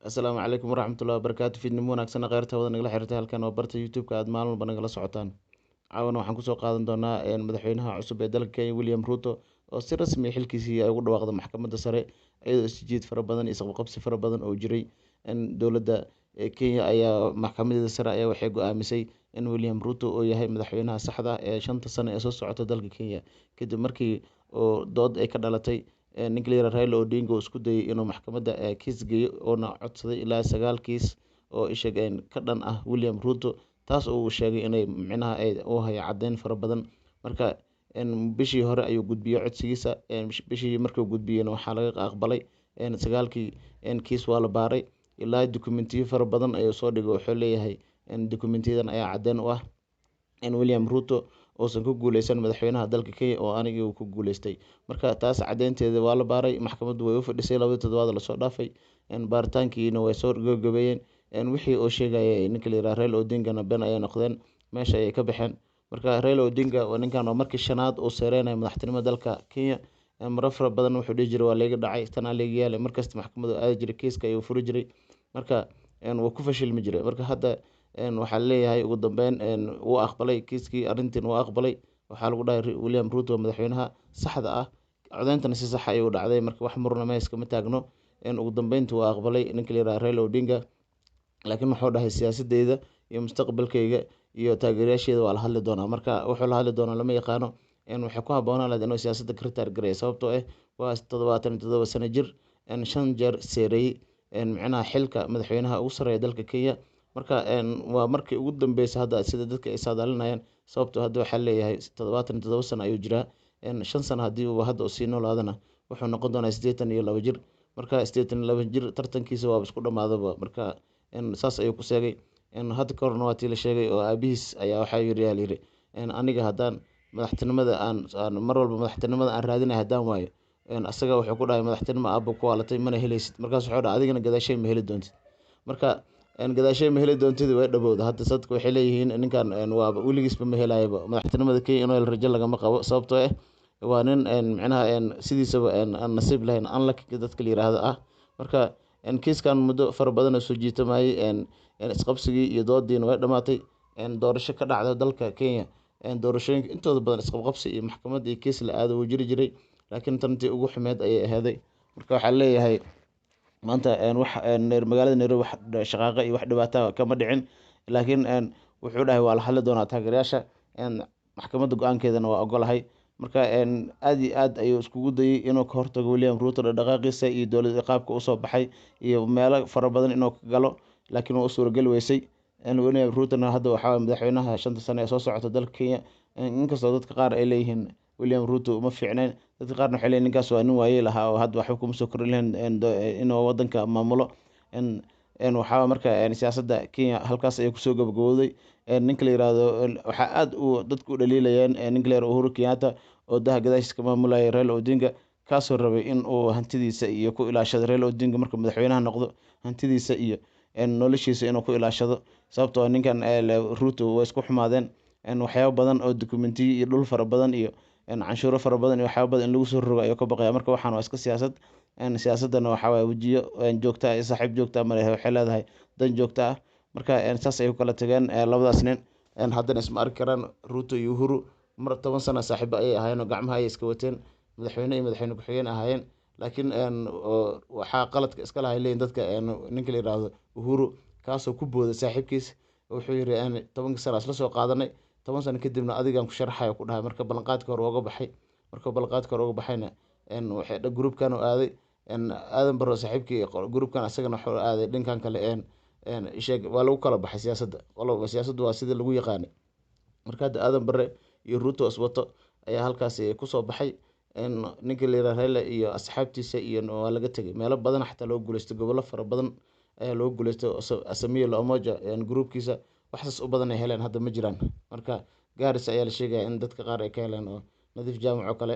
Asalaamu calaykum waraxmatullahi wabarakaatu. Fiidnimo wanaagsan, kheyrta wada nagala xiriirtay. Halkan waa barta YouTube-ka aad maalin walba nagala socotaan. Caawana waxaan kusoo qaadan doonaa madaxweynaha cusub ee dalka Kenya, William Ruto, oo si rasmi ah xilkiisii ay ugu dhawaaqda maxkamadda sare, iyadoo isjiid fara badan iyo isqabqabsi fara badan oo jiray. Dowladda Kenya ayaa maxkamadeeda sare ayaa waxay go-aamisay in William Ruto uu yahay madaxweynaha saxda ah ee 5ta sano ee soo socota dalka Kenya, kadib markii oo dood ay ka dhalatay ninka la yiraahdo Raila Odinga oo isku dayay inuu maxkamadda kiis geeyo, oona codsaday ilaa 9 kiis oo isheeg ka dhan ah William Ruto, taas oo uu sheegay inay micnaha ay u hayo caddeyn fara badan. Marka bishii hore ayuu gudbiyey codsigiisa. Bishii markuu gudbiyeyna waxaa laga aqbalay 9kii kiis, waa la baaray, ilaa dukumentiyo fara badan ayuu soo dhigay. Wuxuu leeyahay dukumentiyadan ayaa caddeyn u ah in William Ruto uusan ku guuleysan madaxweynaha dalka Kenya oo anigii uu ku guuleystay. Marka taas caddeynteeda waa la baaray, maxkamaddu way u fadhisay 2dii toddobaad lasoo dhaafay, baaritaankiina way soo gabagabeeyeen. Wixii uu sheegayay ninka la yiraahdo Raila Odingana been ayay noqdeen, meesha ayay ka baxeen. Marka Raila Odinga waa ninkan oo markii shanaad uu seereynayo madaxtinimada dalka Kenya. Marar fara badan wuxuu dhihi jiray waa layga dhacay, tanaa layga yaalay. Markasta maxkamaddu aadi jiray, kiiska ayuu furi jiray, marka wuu ku fashilmi jiray. Marka hadda waxaa leeyahay ugu dambeyn wuu aqbalay kiiskii, arrintiin wuu aqbalay. Waxaa lagu dhahay William Ruto madaxweynaha saxda ah, codeyntana si sax ayuu dhacday. Marka wax murna mees kama taagno, ugu dambeyntii wuu aqbalay ninka la yiraahdo Raila Odinga. Laakiin wuxuu dhahay siyaasadeyda iyo mustaqbalkayga iyo taageerayaasheeda waa la hadli doonaa. Marka wuxuu la hadli doonaa lama yaqaano. Waxay ku habboonaan lahayd inuu siyaasadda ka retire gareeyo, sababtoo ah waa 77 sano jir, 5 jeer seereeyey micnaha xilka madaxweynaha ugu sarreeya dalka Kenya. Marka waa markii ugu dambeysay hadda sida dadka ay saadaalinayaan, sababtoo hadda waxaa leeyahay 77 sano ayuu jiraa. 5 sano haddii uu hadda sii noolaadana wuxuu noqon doonaa 82 jir. Marka 82 jir tartankiisa waaba isku dhamaadaba. Marka saas ayuu ku seegay. Hadda ka horna waa tii la sheegay oo aabihiis ayaa waxaa yiri, yaa layiri, aniga haddaan madaxtinimada aan mar walba madaxtinimada aan raadinay haddaan waayo, asaga wuxuu ku dhahay madaxtinimo aabbo ku waalatay mana helaysid. Markaas wuxuu dhahay adigana gadaashay ma heli doontid. Marka gadaashay ma heli doontid way dhabowda. Hadda dadka waxay leeyihiin ninkan waaba weligiisba ma helayaba madaxtinimada Kenya, inuu helo rajo lagama qabo, sababtoo ah waa nin micnaha sidiisaba aan nasiib lahayn, unlucky dadka la yiraahdo ah. Marka kiiskan muddo fara badan oo soo jiitamayay, isqabsigii iyo doodiina way dhamaatay. Doorasho ka dhacda dalka Kenya, doorashooyinka intooda badan isqabqabsi iyo maxkamad iyo kiis la aado wuu jiri jiray, laakiin tantii ugu xumeed ayay aheeday. Marka waxaa leeyahay maanta wax magaalada Nairobi wax shaqaaqa iyo wax dhibaata kama dhicin, laakiin wuxuu dhahay waa la hadli doonaa taageerayaasha, maxkamadda go-aankeedana waa ogolahay. Marka aad iyo aad ayuu iskugu dayay inuu ka hortago William Ruto dhaqdhaqaaqiisa iyo dowlad qaabka usoo baxay iyo meelo fara badan inuu ka galo, laakiin waa u suurageli weysay. William Rutona hadda waxaa madaxweynaha 5ta sano ee soo socota dalka Kenya, inkastoo dadka qaar ay leeyihiin William Ruto uma fiicnayn, dadka qaarna waxay leeyihin ninkaas waa nin waayeel ahaa oo hadda waxba kuma soo kordhin lahayn inuu wadanka maamulo. Waxaa marka siyaasadda Kenya halkaas ayay kusoo gabagabowday. Ninka la yiraahdo waxaa aad u dadku u dhaliilayeen ninka la yiraahdo Uhuru Kenyatta oo daha gadaashiis ka maamulayay Raila Odinga, kaasoo rabay in uu hantidiisa iyo ku ilaashado Raila Odinga markuu madaxweynaha noqdo, hantidiisa iyo noloshiisa inuu ku ilaashado, sababtoo ninkan Ruto way isku xumaadeen. Waxyaabo badan oo dokumentiyo iyo dhul fara badan iyo canshuuro fara badan iyo waxyaabo badan in lagu soo rogo ayuu ka baqaya. Marka waxaan waa iska siyaasad, siyaasaddana waxaa waaye wejiyo joogta ah iyo saaxiib joogta ah male, waxay leedahay dan joogta ah. Marka saas ayay ku kala tageen labadaas nin, haddana isma arki karaan Ruto iyo Uhuru. Mar 10 sano saaxiibo ayay ahaayeen oo gacmaha ayay iska wateen, madaxweyne iyo madaxweyne ku-xigeen ahaayeen, laakiin waxaa qaladka iska lahay leeyihin dadka ninka la yiraahdo Uhuru, kaasoo ku booday saaxiibkiis. Wuxuu yiri 10kii sano isla soo qaadanay, 10 sano kadibna adigaan ku sharaxayo ku dhahay. Marka ballanqaadka hore uga baxay, marka ballanqaadka hore uga baxayna waxay groupkan u aaday Aadan Barro saaxiibkii, groupkan asagana wuxuu aaday dhankan kale. Sheeg waa lagu kala baxay siyaasadda, qolo siyaasaddu waa sidii lagu yaqaanay. Marka hadda Aadan Barre iyo Ruto iswato ayaa halkaasi kusoo baxay. Ninka la yiraahdo Raila iyo asxaabtiisa iyo waa laga tegay, meelo badan xataa loo guuleystay, gobollo fara badan ayaa loo guuleystay. Azimio la Umoja groupkiisa waxsaas u badan ay heleen hadda ma jiraan. Marka Gaarisa ayaa la sheegaya in dadka qaar ay ka heleen oo Nadiif Jaamac oo kale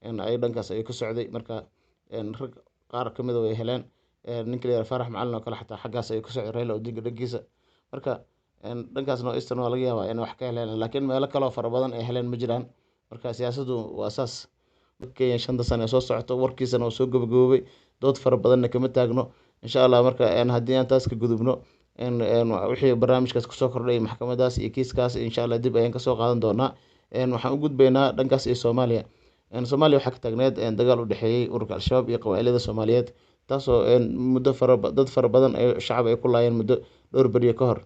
ay dhankaas ayuu ka socday. Marka rag qaar kamid a way heleen, ninka la yiraahdo Faarax Macalin oo kale xataa xaggaas ayuu ka socday Raila Odinga dhankiisa. Marka dhankaasna Eastern waa laga yaabaa in wax ka heleen, laakiin meelo kaloo fara badan ay heleen ma jiraan. Marka siyaasaddu waa saas. Kenya 5ta sano ee soo socoto warkiisana waa soo gabagaboobay, dood fara badanna kama taagno. Insha Allah. Marka haddii aan taas ka gudubno, wixii barnaamijkaas kusoo kordhay, maxkamadaas iyo kiiskaas, insha Allah dib ayaan kasoo qaadan doonaa. Waxaan u gudbaynaa dhankaas iyo Soomaaliya. Soomaaliya waxaa ka taagneed dagaal u dhexeeyey ururka Al-Shabaab iyo qabaailada Soomaaliyeed, taasoo muddo fara dad fara badan shacab ay ku laayeen muddo dhowr beriyo ka hor,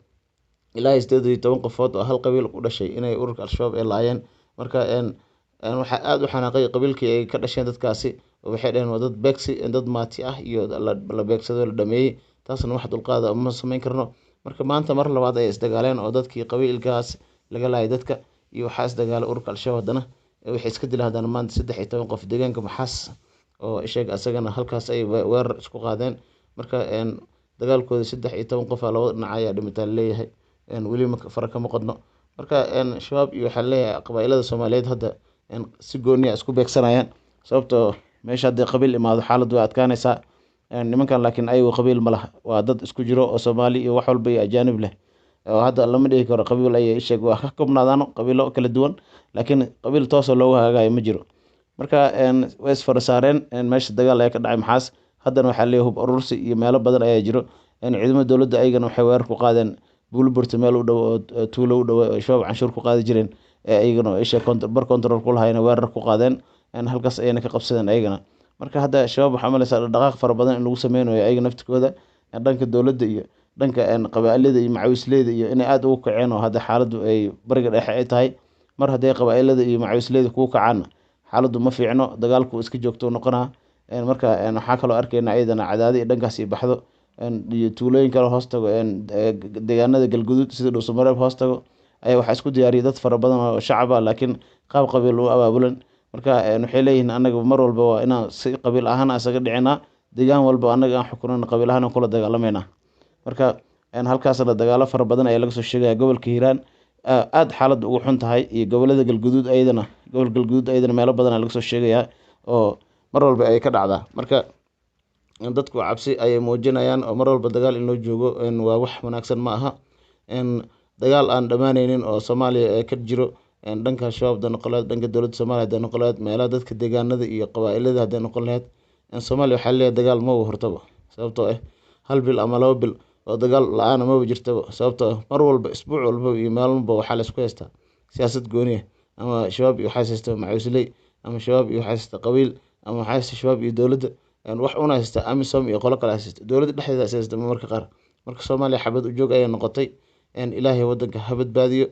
ilaa 18 qofood oo hal qabiil ku dhashay inay ururka Al-Shabaab ay laayeen. Marka waxaa aada u xanaaqay qabiilkii ay ka dhasheen dadkaasi, oo waxay dhaheen waa dad beegsi, dad maati ah iyo la beegsado, la dhameeyey, taasna wax dulqaada ma sameyn karno. Marka maanta mar labaad ay isdagaaleen oo dadkii qabiilkaas laga laayay dadka iyo waxaa isdagaalay ururka Al-Shabaab. Haddana waxay iska dileen haddana maanta 13 qof deegaanka Maxaas oo isheeg asagana halkaas ay weerar isku qaadeen. Marka dagaalkooda 13 qof aa labada dhinac ayaa dhimitaa laleeyahay, weli fara kama qodno. Marka Shabaab iyo waxaa leeyahay qabaailada Soomaaliyeed hadda si gooniya isku beegsanayaan, sababtoo meesha haddii qabiil imaado xaaladdu way adkaanaysaa. Nimankan laakiin ayagu qabiil ma laha, waa dad isku jiro oo Soomaali iyo wax walba iyo ajaanib leh, oo hadda lama dhihi karo qabiil ayay isheeg, waa ka koobnaadaan qabiilo kala duwan, laakiin qabiil toosoo loogu hagaagayo ma jiro. Marka way isfara saareen, meesha dagaal ayaa ka dhacay Maxaas. Haddana waxaa leeyahay hub urursi iyo meelo badan ayaa jiro. Ciidamada dowladda ayagana waxay weerar ku qaadeen Buuliburta, meel u dhow oo tuulo u dhow oo Shabaab canshuur ku qaadi jireen, ayagana isha bar control ku lahayna weerar ku qaadeen, halkaas ayayna ka qabsadeen ayagana. Marka hadda Shabaab waxaa malaysaa dhaqdhaqaaq fara badan in lagu sameynayo ayaga naftikooda, dhanka dowladda iyo dhanka qabaailada iyo macawisleyda iyo inay aada ugu kaceen, oo hadda xaaladdu ay bariga dhexe ay tahay. Mar hadday qabaailada iyo macawisleyda kugu kacaanna xaaladdu ma fiicno, dagaalku iska joogto noqonaa. Marka waxaa kaloo arkeyna ayadana Cadaadi iyo dhankaas iyo baxdo iyo tuulooyin kale hoos tago deegaanada Galguduud sida Dhuusamareeb hoos tago ayaa waxaa isku diyaariyay dad fara badan oo shacab ah, laakiin qaab qabiil u abaabulan. Marka waxay leeyihiin anaga mar walba waa inaan si qabiil ahaan isaga dhicinaa, deegaan walba annaga aan xukunana qabiil ahaan aan kula dagaalameynaa. Marka halkaasna dagaalo fara badan ayaa laga soo sheegaya. Gobolka Hiiraan aada xaaladda ugu xun tahay iyo gobolada Galguduud, ayadana gobolka Galguduud ayadana meelo badan ayaa laga soo sheegayaa oo mar walba ay ka dhacdaa. Marka dadku cabsi ayay muujinayaan, oo mar walba dagaal in loo joogo waa wax wanaagsan ma aha. Dagaal aan dhammaaneynin oo Soomaaliya ee ka jiro, dhanka Shabaab hadday noqon lahayd, dhanka dowladda Soomaaliya hadday noqon lahayd, meelaha dadka deegaanada iyo qabaailada hadday noqon lahayd, Soomaaliya waxaa leeyahay dagaal maba hortaba, sababtoo ah hal bil ama 2 bil oo dagaal la-aana maba jirtaba, sababtoo ah mar walba, isbuuc walba iyo maalin walba waxaa la isku haystaa siyaasad gooniya, ama Shabaab iyo waxaa haysta macawisley, ama Shabaab iyo waxaa haysta qabiil, ama waxaa haysta Shabaab iyo dowladda, wax una haysta AMISOM iyo qolo kale haysta, dowladda dhexdeeda is haysta marmarka qaar. Marka Soomaaliya xabad ujoog ayay noqotay. Ilaahay wadanka ha badbaadiyo,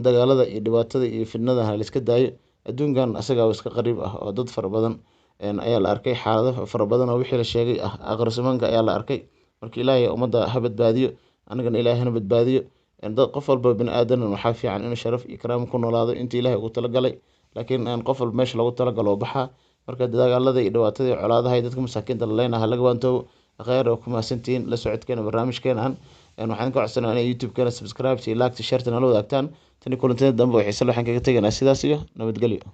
dagaalada iyo dhibaatada iyo fidnada ha la iska daayo. Adduunkan asagaa iska qariib ah oo dad fara badan ayaa la arkay, xaalado fara badan oo wixii la sheegay ah aakhir-zamaanka ayaa la arkay. Marka Ilaahay ummadda ha badbaadiyo, anagana Ilaahay hana badbaadiyo. Dad qof walba bini aadan waxaa fiican inuu sharaf iyo karaamo ku noolaado intii Ilaahay ugu talagalay, laakiin qof walba meesha loogu talagalo oo baxaa. Marka dagaalada iyo dhibaatada iyo colaadaha iyo dadka masaakiinta la leenaha laga waantoobo. Khayr oo ku mahadsantihiin la socodkeena barnaamijkeenan. Waxaan ka codsanaa inay YouTube-keena subscribe iyo like, share nala wadaagtaan. Tani kulantada dambe oo xiise leh waxaan kaga tegaynaa sidaas iyo nabadgelyo.